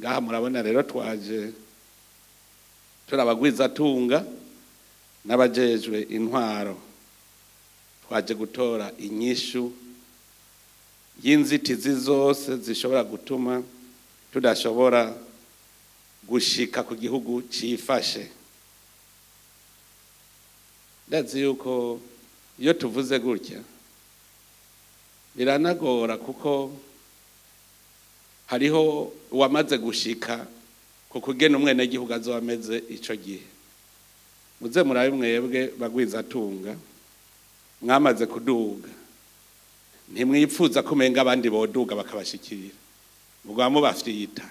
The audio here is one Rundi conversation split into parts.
Ngaha murabona rero twaje turabagwizatunga n'abajejwe intwaro, twaje gutora inyishu y'inzitizi zose zishobora gutuma tudashobora gushika ku gihugu cifashe. Ndazi yuko iyo tuvuze gutya biranagora, kuko hariho uwamaze gushika ku kugena umwenegihugu azoba ameze ico gihe. Muze murabe mwebwe bagwizatunga mwamaze kuduga, ntimwipfuza ko umenga abandi boduga bakabashikira, mugaba mubafyita.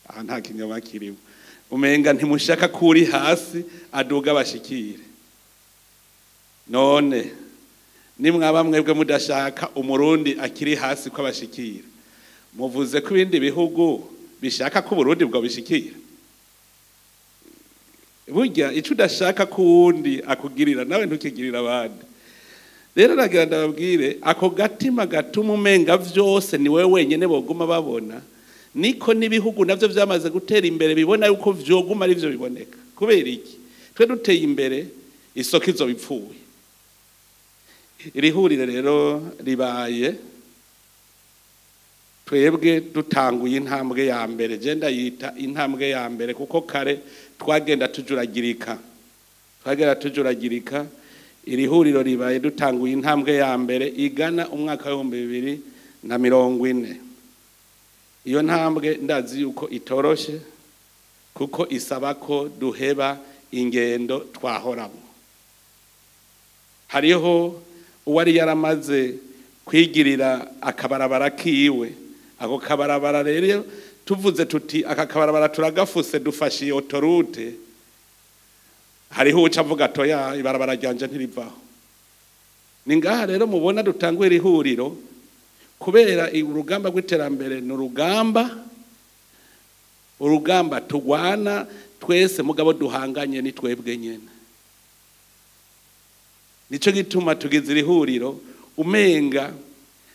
Aha nta kinyoma kirimo, umenga ntimushaka ko uri hasi aduga bashikire. None nimwaba mwebwe mudashaka umurundi akiri hasi ko abashikira, muvuze ko ibindi bihugu bishaka ko Uburundi bwo bishikira? Burya ico udashaka ko uwundi akugirira nawe ntukigirira abandi. Rero nagira ndababwire, ako gatima gatuma umenga vyose ni wewe wenyene boguma babona, niko n'ibihugu navyo vyamaze gutera imbere bibona yuko vyoguma ari vyo biboneka. Kubera iki? Twe duteye imbere isoko izo bipfuye. Iri huriro rero ribaye twebwe dutanguye intambwe ya mbere, je ndayita intambwe ya mbere kuko kare twagenda tujuragirika, twagenda tujuragirika. Iri huriro ribaye dutanguye intambwe ya mbere igana umwaka w'ibihumbi bibiri na mirongo ine. Iyo ntambwe ndazi yuko itoroshe, kuko isaba ko duheba ingendo twahoramo. Hariho uwari yaramaze kwigirira akabarabara kiwe, ako kabarabara rero tuvuze tuti aka kabarabara turagafuse dufashe iyo autoroute, hariho uca avuga atoya ibarabara ryanje ntirivaho. Ni ngaha rero mubona dutanguye iri huriro, kubera urugamba rw'iterambere ni urugamba tugwana twese, mugabo duhanganye ni twebwe nyene. Nico gituma tugize iri huriro, umenga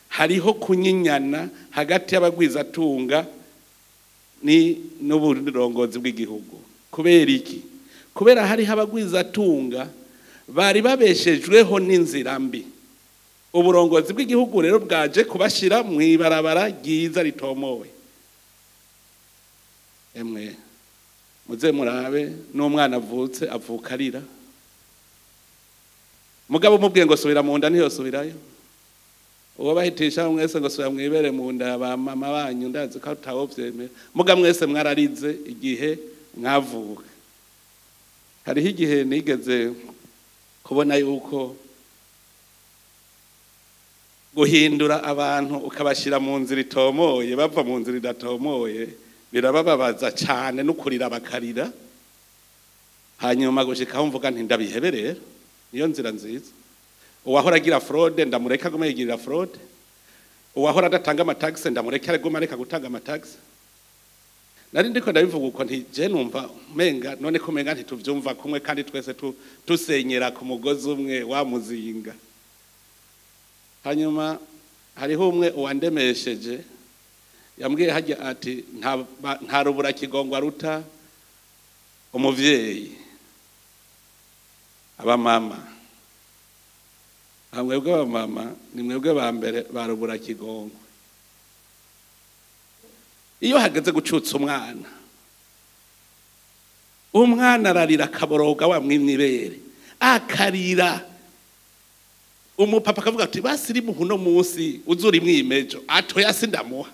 hariho kunyinyana hagati y'abagwizatunga ni n'uburongozi bw'igihugu. Kubera iki? Kubera hariho abagwizatunga bari babeshejweho n'inzira mbi. Uburongozi bw'igihugu rero bwaje kubashira mu ibarabara ryiza ritomowe. Emwe muze murabe n'umwana avutse avuka arira, mugabo umubwiye ngo subira mu nda ntiyosubirayo. Uwo bahitisha mwese ngo subira mwibere mu nda ba mama banyu, ndazi ko atawovyemera, muga mwese mwararize igihe mwavuka. Hariho igihe nigeze kubona yuko guhindura abantu ukabashira mu nzira itomoye bava mu nzira idatomoye birabababaza cyane, no kurira bakarira. Hanyuma gushikaho mvuga nti ndabihebe rero, niyo nzira nziza. Uwahora agira fraude ndamureka agume yigirira fraude, uwahora adatanga amataxe ndamureka agume areka gutanga amataxe. Nari ndiko ndabivuga uko nti je numva menga none ko menga ntituvyumva kumwe, kandi twese tusenyera ku mugozi umwe wa muzinga. Hanyuma hariho umwe uwandemesheje yambwiye hajya ati nta rubura kigongwa ruta umuvyeyi. Abamama, mwebwe abamama ni mwebwe ba mbere barubura kigongwe. Iyo hageze gucutsa umwana, umwana ararira akaboroga wamwimye ibere akarira, umupapa akavuga ati basi iri muhuno munsi uzuri mwimejo, atoya sindamuha.